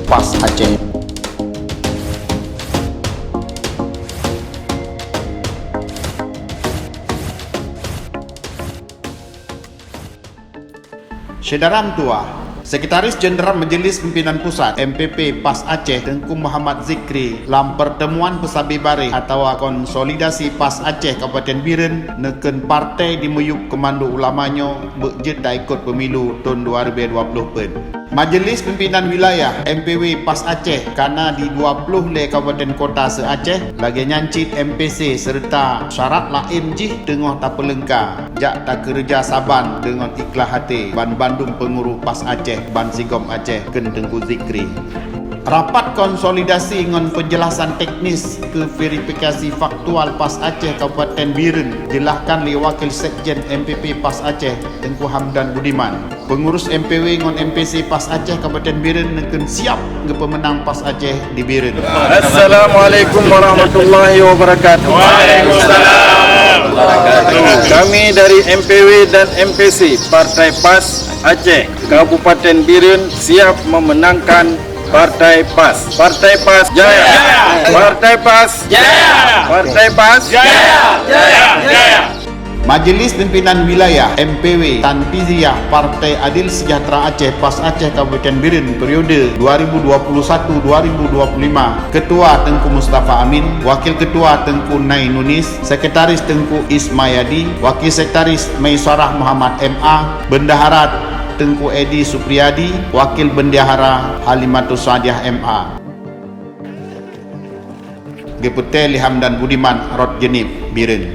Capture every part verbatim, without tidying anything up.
PAS Aceh. Syedara meutuah, Sekretaris Jenderal Majelis Pimpinan Pusat M P P PAS Aceh Teungku Muhammad Zikri lam pertemuan peusabe bareh atawa konsolidasi PAS Aceh Kabupaten Bireuen neukheun partai di miyueb keumando ulama nyoe beu jeuet taikot pemilu thon dua ribee dua ploh peuet. Majelis Pimpinan Wilayah M P W PAS Aceh kana di dua ploh lhee kabupaten kota se-Aceh, lagee nyan cit M P C, seureuta syarat laén jih teungoh tapeuleungka jak takeureuja saban deungon ikhlaih até banbandum peunguroh PAS Aceh bansigom Aceh, kheun Teungku Zikri. Rapat konsolidasi ngon peujelasan teknis keu verifikasi faktual PAS Aceh Kabupaten Bireuen jeulahkan lé Wakil Sekjen M P P PAS Aceh Teungku Hamdan Budiman. Peungurus M P W ngon M P C PAS Aceh Kabupaten Bireuen neukheun siap geupeumeunang PAS Aceh di Bireuen. Assalamualaikum warahmatullahi wabarakatuh. Waalaikumsalam. Kami dari M P W dan M P C Partai PAS Aceh Kabupaten Bireuen siap memenangkan Partai PAS. Partai PAS jaya. Partai PAS jaya. Partai PAS jaya. Jaya. Jaya. Majelis Pimpinan Wilayah M P W Tanfiziah Partai Adil Sejahtera Aceh PAS Aceh Kabupaten Bireuen periode dua ribu dua puluh satu dua ribu dua puluh lima, Ketua Teungku Mustafa Amin, Wakil Ketua Teungku Nai Nunis, Sekretaris Teungku Ismayadi, Wakil Sekretaris Maisarah Muhammad M A, Bendahara Teungku Edi Supriyadi, Wakil Bendahara Halimatus Sa'diah M A. Geupeutée lé Hamdan Budiman rot Jeunieb, Bireuen.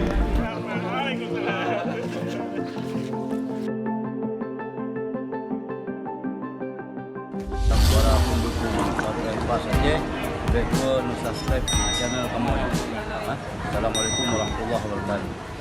Para pendukung Partai PAS Aceh, bèk lupa subscribe channel kamoe. Assalamualaikum warahmatullahi wabarakatuh.